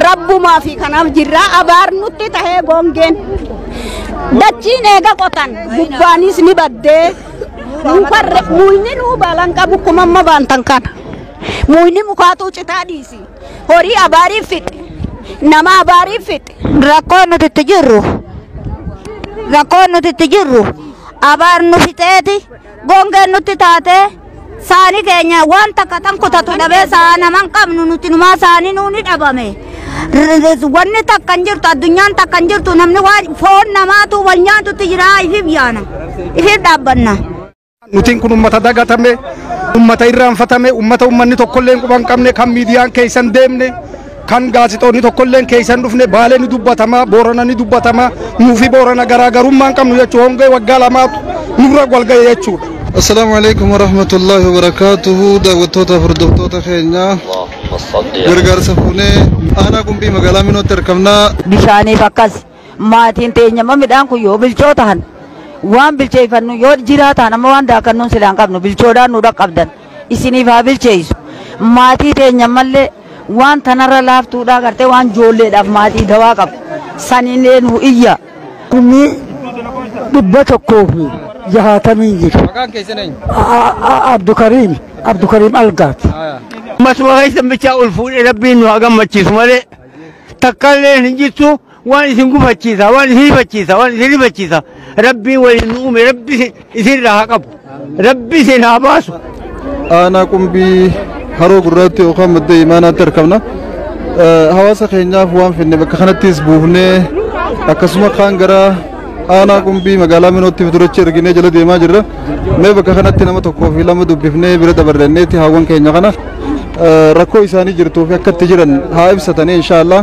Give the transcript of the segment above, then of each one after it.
Rabbumaa fi kanaaf jirra abaar nutti tahee gongeen. Dachiin eega qotan gubbaanis ni baddee mukarre muyni nuu balan qabu kumamma baantan kana. Muyni mukaatu citaa dhiisi. Horii abaariif fixe. Nama abaariif fixe. Rakkoon nuti itti jirru rakkoon nuti itti jirru abaar nu fixeeti gongeen nutti taatee saani keenya waan takka tan kutatu dhabee saa naman qabnu nuti numaa saani nuu ni dhabame. Wanni takka hin jirtu addunyaan takka hin jirtu namni waan foon namaatu wal nyaatutti jira ifiif yaana ifiif dhaabbanna. Nutiin kun ummata dagatame, ummata irraanfatame, ummata ummanni tokkollee quba hin qabne, kan miidiyaan keessan deemne, kan gaazexoonni tokkolleen keessan dhufne, Baalee ni dubbatama, Boorana ni dubbatama, nuufi Boorana garaagarummaa hin qabnu jechuudha. Hongee waggaa lamaatu nurra wal ga'e jechuudha. Assalaamu alaikum warahmatullahi wabarakatuhu. Daawwattoota hordoftoota keenya gargaarsa fuunee aanaa Qumbii magaalaa Minootti argamna. Bishaaniif akkas maatiin teenya midhaan kun yoo bilchoo tahan waan bilcheeffannu yoo jiraa tahan amma waan daakannuun silaan qabnu bilchoodhaan nu dhaqqabdan isiniif haa bilcheessu. Maatii teenya mallee waan tanarra laaftuudhaa gartee waan ijoolleedhaaf maatii dawaa qabu saniinee nu iyya. Kumni 160 jiru. Maqaan keessan eenyu? Abdukariim Abdukariim Algaat. Masuma keessan bichaa ol fuudhee rabbiin nu haa gammachiisu malee takka illee hin jirtu waan isin gufachiisa waan isin rifachiisa waan isin rifachiisa rabbiin waliin nu uume rabbi isinirraa haa qabu rabbi isin haa baasu. Aanaa Qumbii haroo gurraatti yookaan madda imaanaatti argamna. Hawaasa keenyaaf waan finne bakka kanattis buufnee akkasuma kaan gara aanaa Qumbii magaalaa Minootti durachi erginee jala deemaa jirra. Mee bakka kanatti nama tokkoo fi lama dubbifnee bira dabarrenneeti haawwan keenya kana rakkoo isaanii jirtuu fi akkatti jiran haa ibsatanii inshaallah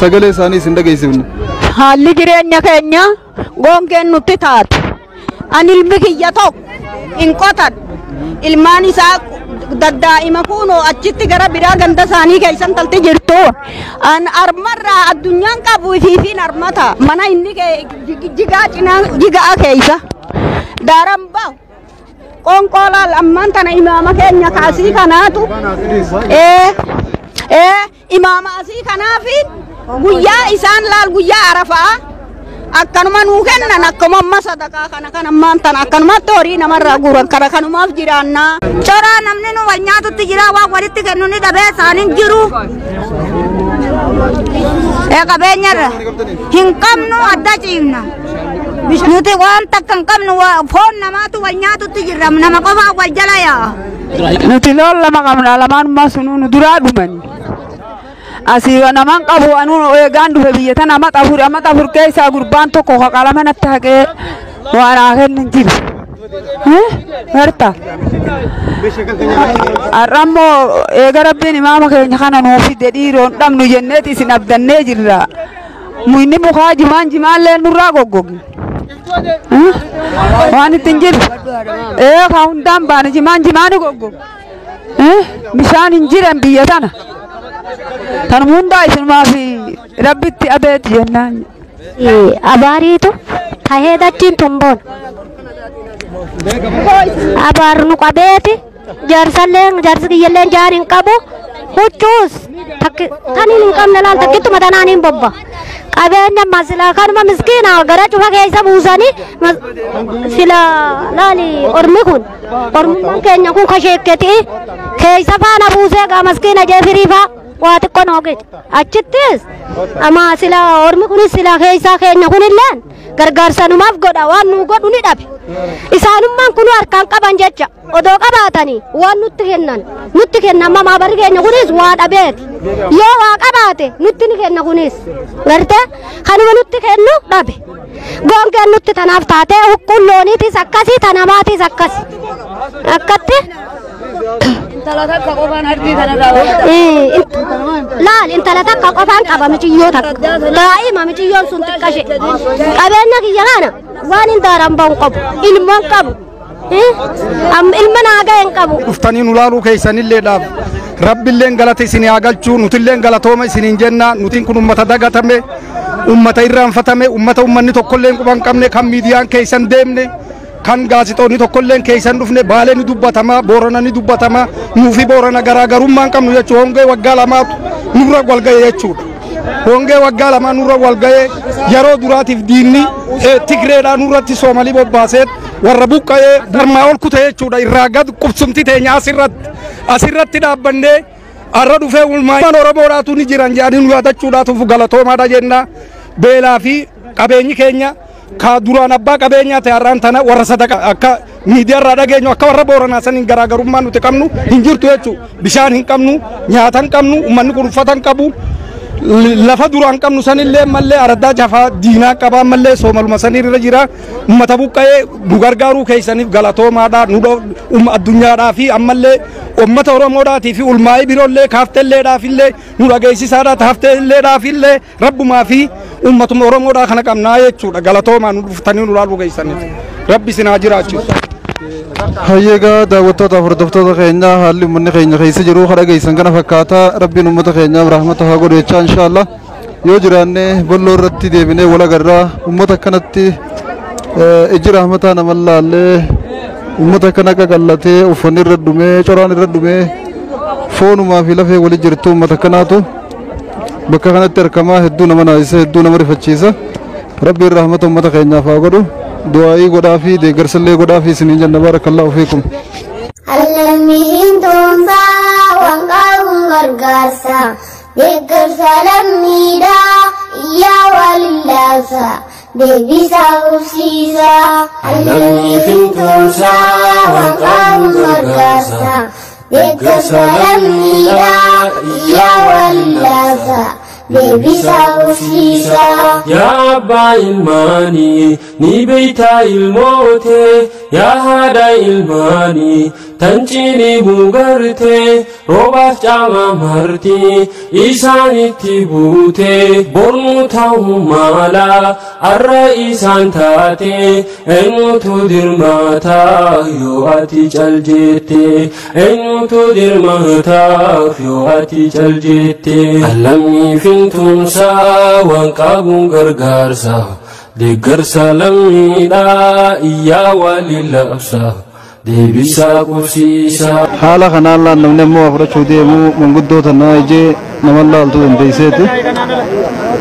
sagalee isaanii isin dhageessifne. Haalli jireenya keenya gongeen nutti taate. Ani ilmi kiyya tokko hin qotan. Ilmaan isaa daddaa'ima kunoo achitti gara biraa ganda isaanii keessan talti jirtu. An armarraa addunyaan qabu ifiifiin armata. Mana inni jigaa cinaa jigaa keessa. Daaran bahu. Qoonqoolaal ammaan tana imaama keenya kaasii kanaatu. Imaama asii kanaafi guyyaa isaan laal guyyaa arafaa. Akkanuma nuu kennan akkuma amma sadaqaa kana kan ammaan tana akkanumatti horii namarraa guuran kana kanumaaf jiraannaa. Coraa namni nu wal nyaatutti jira waan walitti kennu ni dhabee isaaniin jiru. Qabeenyarra hin qabnu adda ciimna. Nuti waan takka hin qabnu foon namaatu wal nyaatutti jirra nama qofaa wal jala yaa'a. Nuti loon lama qabna lamaanummaa sunuu nu duraa dhumani. Asii naman qabu anuun eegaan dhufe biyya tana amma 4 keessaa gurbaan tokko qalama natti haqee waan haa kennu hin jiru. Garta. Har'a immoo eega rabbiin imaama keenya kana nuu fide dhiiroon dhabnu jenneeti isin abdannee jirra. Muyni mukaa jimaan jimaallee nurraa goggogi. Waan ittiin jiru. Ee kaa hundaan baane jimaan jimaani goggogi. Bishaan hin jiran biyya tana. Tanuma hundaa isinumaaf rabbitti abeet jennaan. Abaariitu tahee dachiin tumboon. Abaar nu qabeeti jaarsallee jaarsi kiyyallee jaar hin qabu huccuus taniin hin qabne laal takkittuma tanaan hin bobba. Qabeenya masilaa kanuma miskiina gara cufa keessa buusanii sila laali ormi kun ormummaan keenya kun kasheekketi keessa faana buusee gaa miskiina jee firii faa waa xiqqoo nooqe achittis ama sila ormi kunis sila keessaa keenya kunilleen gargaarsa numaaf godha waan nu godhu ni dhabe. Isaanummaan kun harkaan qaban jecha odoo qabaatanii waan nutti kennan nutti kennan amma maabarri keenya kunis waa dhabeeti yoo waa qabaate nutti ni kenna kunis garte kanuma nutti kennu dhabe gongeen nutti tanaaf taatee hukkuun looniitis akkasii tanamaatis akkasi akkatti. Laal intala takka qofaan qaba miciyyoo takka daa'ima miciyyoon sun xiqqashe qabeenya kiyya kana waan hin daaran ba'u qabu ilmoon qabu ilma naa ga'e hin qabu. Dhuftanii nu laaluu keessanillee dhaaf. Rabbilleen galata isin haa galchuu nutilleen galatooma isiniin jenna nutiin kun ummata dagatame, ummata irraanfatame, ummata ummanni tokkollee quba hin qabne, kan miidiyaan keessan deemne, kan gaazexoonni tokkolleen keessan dhufne. Baalee ni dubbatama, Boorana ni dubbatama, nuufi Boorana garaagarummaa hin qabnu jechuudha. Hongee waggaa lamaatu nurra wal ga'e jechuudha. Hongee waggaa 2 nurra wal ga'e yeroo duraatiif diinni Tigreedhaa nurratti Soomalii bobbaaseet warra buqqa'ee darmaa ol kute jechuudha. Irraa gad qubsumti teenya asirratti dhaabbannee arra dhufee ulmaan Oromoodhaatu ni jiran jedhanii nu yaadachuudhaatuuf galatoomaadha jenna. Beelaa fi qabeenyi keenya ka duraan abbaa qabeenyaa ta'e har'aan tana warra sadaqa akka miidiyaarraa dhageenyu akka warra Booranaa saniin garaagarummaa nuti qabnu hin jirtu jechuudha. Bishaan hin qabnu, nyaata hin qabnu, uummanni kun uffata hin qabu. Lafa duraan qabnu sanillee mallee araddaa jafaa diinaa qabaa mallee soomaluma sanirra jira. Uummata buqqa'ee nu gargaaruu keessaniif galatoomaadha. Nu addunyaadhaa fi ammallee uummata Oromoodhaatii fi ulmaa'ii biroollee kaaftelleedhaaf illee nu dhageessisaadha. Taaftelleedhaaf illee rabbumaa fi uummatuma Oromoodhaa kana qabnaa jechuudha. Galatoomaa nu dhuftanii nu laaluu keessaniif. Rabbi isin haa jiraachisu. Hayyeegaa daawwattoota hordoftoota keenyaa haalli uummanni keenya keessa jiru haadha geessan kana fakkaata. Rabbiin uummata keenyaaf rahmata haa godhu jechaa inshaallah yoo jiraanne bolloo irratti deebinee wal agarraa. Uummata akkanatti iji rahmataa nama laallee uummata akkana qaqallatee uffanni irra dhumee coraan irra dhumee foonumaa fi lafee wali jirtu uummata akkanaatu bakka kanatti argamaa. Hedduu nama naasisa, hedduu nama rifachiisa. Rabbiin rahmata uummata keenyaaf haa godhu. Du'aa'ii godhaa fi deeggarsallee godhaa fi isiniin jenna. Barakallahu fiikum. Allammiin toonsaa waan qabuun gargaarsa. Deeggarsa lammiidhaa iyyaa walillaasa. Deebisaa qubsiisa. Allammiin toonsaa waan qabuun gargaarsa. Deeggarsa lammiidhaa iyyaa walillaasa. Deebisaa qubsiisa. Yaa abbaa ilmaanii ni beeytaa ilmootee, yaa haadha ilmaanii tan cinii buugartee, roobaaf caama marti isaanitti buutee, bornu ta'uu mala arra isaan taate, eenyutu dirmataa yoo ati cal jette, eenyutu dirmataaf yoo ati cal jette. Allammii fintumsaa waan qabuun gargaarsa, deeggarsa lammiidhaa iyyaa waliin labsa, deebisaa qubsiisa. Haala kanaan laan namni ammoo waa fudhachuu deemu manguddoo tanaa ijee nama laaltuu dandeesseeti.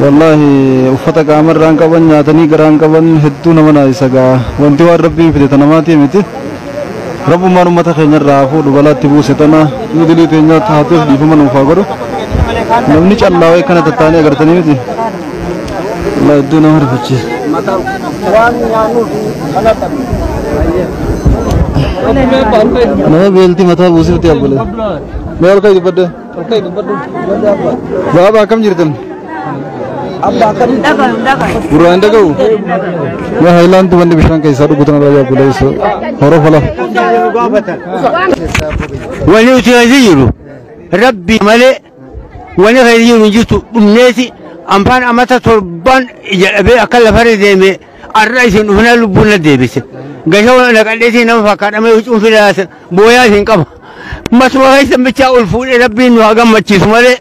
Wallaahi uffata qaamarraan qaban nyaatanii garaan qaban hedduu nama naasisa gaa. Wanti waan rabbiin fide tana maatii miti. Rabbummaan uummata keenyarraa fuudhu balaatti buuse tana nu dilii teenyaa taateef dhiifama nuuf haa godhu. Namni callaawee kana tattaanii agartanii miti. Wallaahi hedduu nama rifachiisa. Nama beelti mataa buusifti abbolee. Mee ol ka'i dubbadde. Baaba akkam jirtan? Gurraan hin dhaga'u? Mee haayilaantu manni bishaan keessaa dhugu tana irraa abbolee horofa lafa. Wani uti keessa jiru rabbi malee wani keessa jiru hin jirtu dhumneeti ampaan amata 7 ija dhabee akka lafarra deeme arra isin dhufnaa lubbuun na deebise. Gasha naqadheetii nama fakkaadhamee huccuun fidaasa booyaa isin qaba. Masuma keessan bichaa ol fuudhee rabbiin nu haa gammachiisu malee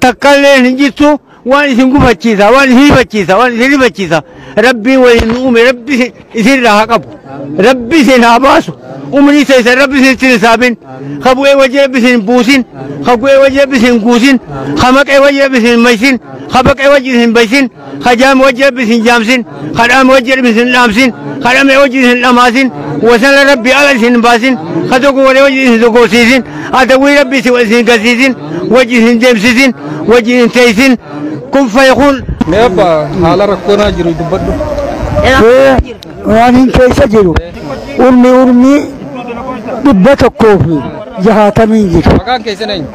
takkallee hin jirtu waan isin gufachiisa, waan isin rifachiisa, waan isin rifachiisa. Rabbiin waliin nu uume rabbi isinirraa haa qabu. Rabbi isin haa baasu. Umrii keessan rabbi isin ittiin hisaabin. Ka bu'ee wajji rabbi isin buusin. Ka bu'ee wajji rabbi isin guusin. Ka maqee wajji rabbi isin maysin. Ka baqee wajji isin baysin. Ka jaame wajji rabbi isin jaamsin. Ka dhaame wajji rabbi isin dhaamsin. Ka dhame wajji isin dhamaasin. Wasana rabbi ala isin baasin. Ka dogoggoree wajji isin dogoggorsiisin. Adawwii rabbi isin garsiisin. Wajji isin deemsisin. Wajji isin teessin. Kun fayyuun. Mee abbaa haala rakkoonaa jiru dubbadhu. Waan hin keessa jiru urmi 160 jiru. Maqaan keessan eenyu?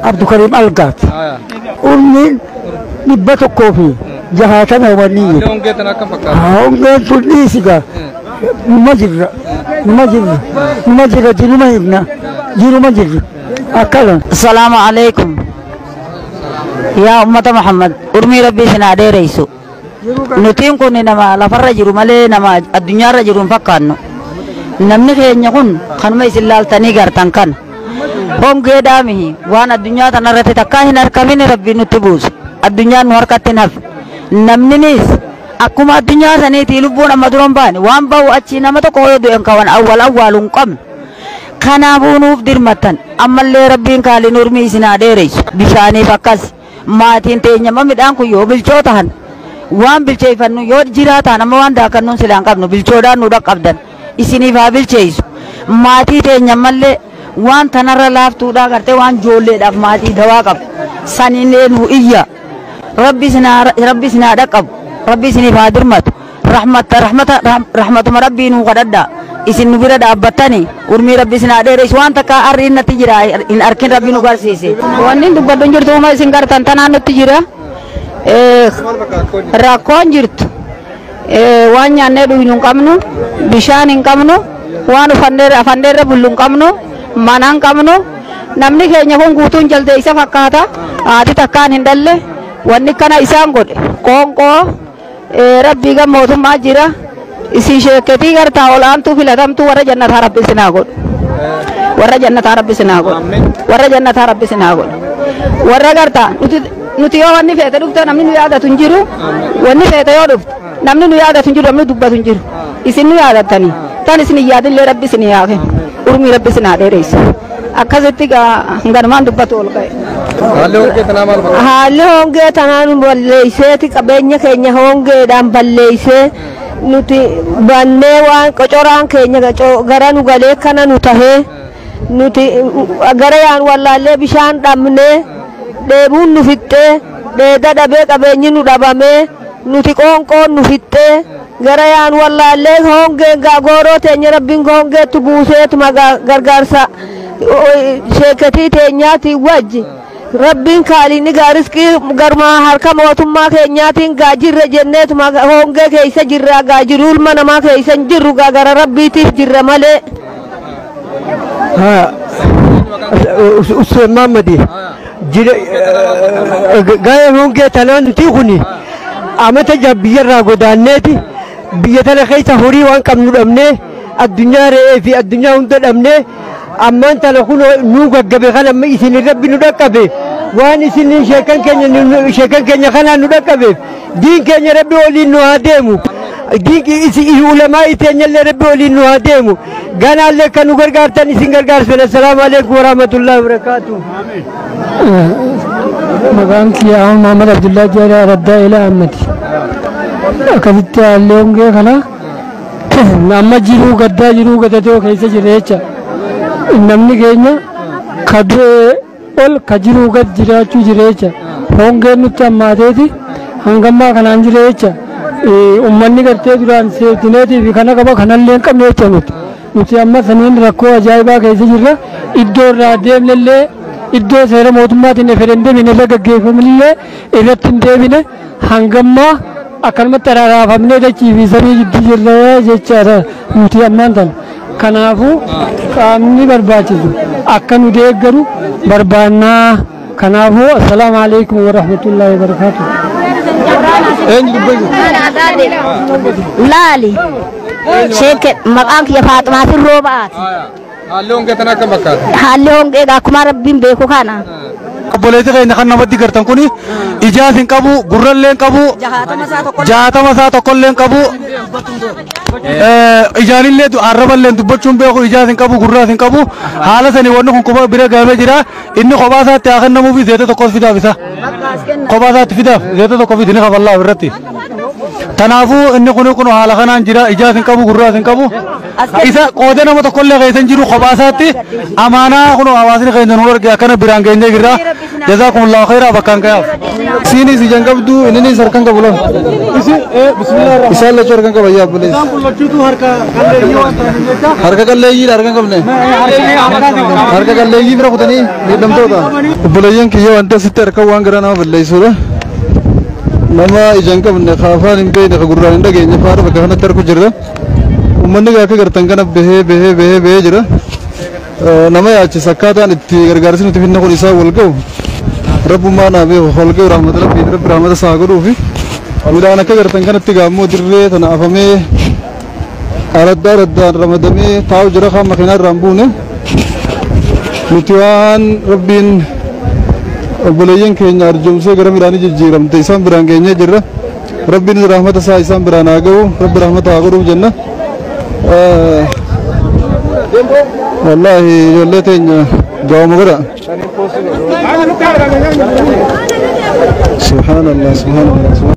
Abdukariim Algaat. Urmi 160 wanni jiru. Hongee tana akkam fakkaata? Hongeen tun dhiisigaa. Numa jirra, numa jirra, numa jirra, jiruma himna, jiruma jirra. Akkana. Assalaamu alaikum. Yaa ummata Muhammad, urmii rabbii isin haa dheereysu. Nutiin kun nama lafarra jiru malee nama addunyaarra jiru hin fakkaannu. Namni keenya kun kanuma isin laaltanii gartan kana. Hongeedhaa mihi waan addunyaa tanarratti takkaa hin argamin rabbiin nutti buuse. Addunyaan nu harkatti hin hafe. Namninis akkuma addunyaa saniitii lubbuun amma dura hin baane waan bahu achii nama tokko yoo du'e hin kawan awwaal awwaalu hin qabnu. Kanaafuu nuuf dirmattan ammallee rabbiin kaaliin urmii isin haa dheereysu. Bishaaniif akkas maatiin teenya amma midhaan kun yoo bilchoo tahan waan bilcheeffannu yoo jiraa tahan amma waan daakannuun silaa hin qabnu bilchoodhaan nu dhaqqabdan isiniif haa bilcheessu. Maatii teenya ammallee waan tanarra laaftuudhaa gartee waan ijoolleedhaaf maatii dawaa qabu saniillee nu iyya. Rabbi isin haa dhaqqabu. Rabbi isiniif haa dirmatu. Rahmata rahmata rahmatuma rabbii nuu kadhadhaa. Isin nu bira dhaabbattani urmii rabbi isin haa dheeressu waan takka harri natti jira hin arkin rabbi nu garsiise. Wanni dubbadhu hin jirtu uma isin gartan tanaan nutti jira. Rakkoon jirtu. Waan nyaannee dhugnu hin qabnu, bishaan hin qabnu, waan ufanneerra bullu hin qabnu, mana hin qabnu. Namni keenya kun guutuun jaldeessa isa fakkaata. Haati takkaan hin dhalle. Wanni kana isaan godhe qoonqoo rabbii gan mootummaa jira. Isin sheekketii gartaa olaantuu filatamtuu warra jannataa rabbi isin haa godhu. Warra jannataa rabbi isin haa godhu. Warra jannataa rabbi isin haa godhu. Warra gartaa nuti yoo wanni feete dhufte namni nu yaadatu hin jiru. Wanni feete yoo dhufte namni nu yaadatu hin jiru namni dubbatu hin jiru. Isin nu yaadattanii tan isin hin yaadillee rabbi isin haa kennu. Urmii rabbi isin haa dheeressu. Akkasitti ganumaan dubbatu ol ka'e. Haalli hongee tanaa maal fakkaata? Haalli hongee tanaa nu balleeyseeti qabeenya keenya hongeedhaan balleeysee nuti bannee waan qocoraan keenya gara nu galee kana nu tahee nuti gara yaan wallaallee bishaan dhabnee dheebuun nu fixxee dheeda dhabee qabeenyi nu dhabamee nuti qoonqoon nu fixxee gara yaan wallaallee hongeen gooroo teenya rabbiin hongeettu buuseetuma gargaarsa sheeketii teenyaatiin wajji. Rabbiin kaaliin egaa riskii garmaa harka mootummaa keenyaatiin gaa jirra jenneetuma hongee keessa jirra gaa jiru ilma namaa keessa hin jirru gaa gara rabbiitiif jirra malee. Useen Mahammadi ga'ee hongee tanaan nuti kuni amata biyyarraa godaanneeti biyya tana keessa horii waan qabnu dhabnee addunyaa re'ee fi addunyaa hunda dhabnee ammaan tana kun nuu gaggabe kan amma isin rabbi nu dhaqqabe waan isin sheekan keenya kanaan nu dhaqqabeef diin keenya rabbi waliin nu haa deemu diin ulamaa iteenyallee rabbi waliin nu haa deemu ganaallee kan nu gargaartan isin gargaarsan. Assalaamu alaikum warahmatullahi wabarakaatuh. Maqaan kiyya Ahmad Muhammad Abdullaa Jeeraa Raddaa Ilaa Ahmadi. Akkasitti haalli hongee kana amma jiruu gaddaa jiruu gadatee keessa jira jecha. Namni keenya ka du'e ol ka jiruu gad jiraachuu jira jecha. Hongeen nutti hammaateeti hangammaa kanaan jira jecha. Uummanni gartee duraan seetineetii fi kana qaba kanallee hin qabne jecha nuti. Nuti amma saniin rakkoo ajaa'ibaa keessa jirra. Iddoo irraa deemnellee iddoo seera mootummaatiin referendemiin irra gaggeeffamnillee irratti hin deebine hangammaa akkanumatti araaraafamnee dachii fi samii gidduu jirra jechaadha nuti ammaan tana. Kanaafuu qaamni barbaachisu akka nu deeggaru barbaannaa. Kanaafuu assalaamu alaikum warahmatullaahi wabarakaatuh. Eenyu dubbatu? Laali. Sheeke maqaan kiyya Faaxumaa Firroo ba'aati. Haalli hongee tanaa akkam fakkaata? Haalli hongee akkuma rabbiin beeku kana. Obboleessi keenya kan namatti gartan kuni ijaas hin qabu, gurrallee hin qabu, jaatama isaa tokkollee hin qabu, ijaanillee arraballee dubbachuu hin beeku, ijaas hin qabu, gurraas hin qabu. Haala sanii wanni kun kophaa bira gahamee jira. Inni kophaa isaatti haa kennamuufi zeeta tokkos fidaaf isa. Kophaa isaatti fidaaf zeeta tokko fidi ni kafallaa irratti. Kanaafuu inni kun haala kanaan jira, ijaas hin qabu, gurraas hin qabu. Isa qooda nama tokkollee keessa hin jiru kophaa isaatti amaanaa kun hawaasni keenya nu arge akkana biraan geenyee jirra. Jazakumullahu khairaa bakkaan gahaaf. Isiinis ijaan qabdu inninis harkaan qabu lama. Isaan lachuu harkaan qaba yaa obboleessi. Isaan kun lachuutu harka qalleeyyii waan ta'aniif jecha. Harka qalleeyyiidha harkaan qabne. Harka qalleeyyii bira kutanii miidhamtoota. Obboleeyyan kiyya wanti asitti harka waan gara nama balleessuudha. Nama ijaan qabne afaan hin beekne gurraan hin dhageenye faana bakka kanatti harku jirra. Uummanni akka gartan kana bahee bahee bahee bahee jira. Nama yaachisa akkaataan itti gargaarsi nuti finna kun isaa wal ga'u. Rabbummaa naa beeku wal ga'u rahmata rabbii rabbi rahmata isaa godhuufi. Midhaan akka gartan kanatti gaammoo dirree tana afamee araddaa araddaan ramadamee taa'u jira kan makiinaa irraa hin buune. Nuti waan rabbiin obboleeyyan keenya arjoomsee gara midhaanii jijjiiramte isaan biraan geenyee jirra. Rabbiin rahmata isaa isaan biraan haa ga'u rabbi rahmata haa godhuuf jenna. Wallaahi ijoollee teenya du'aama godha. Subhaanallah subhaanallah subhaanallah.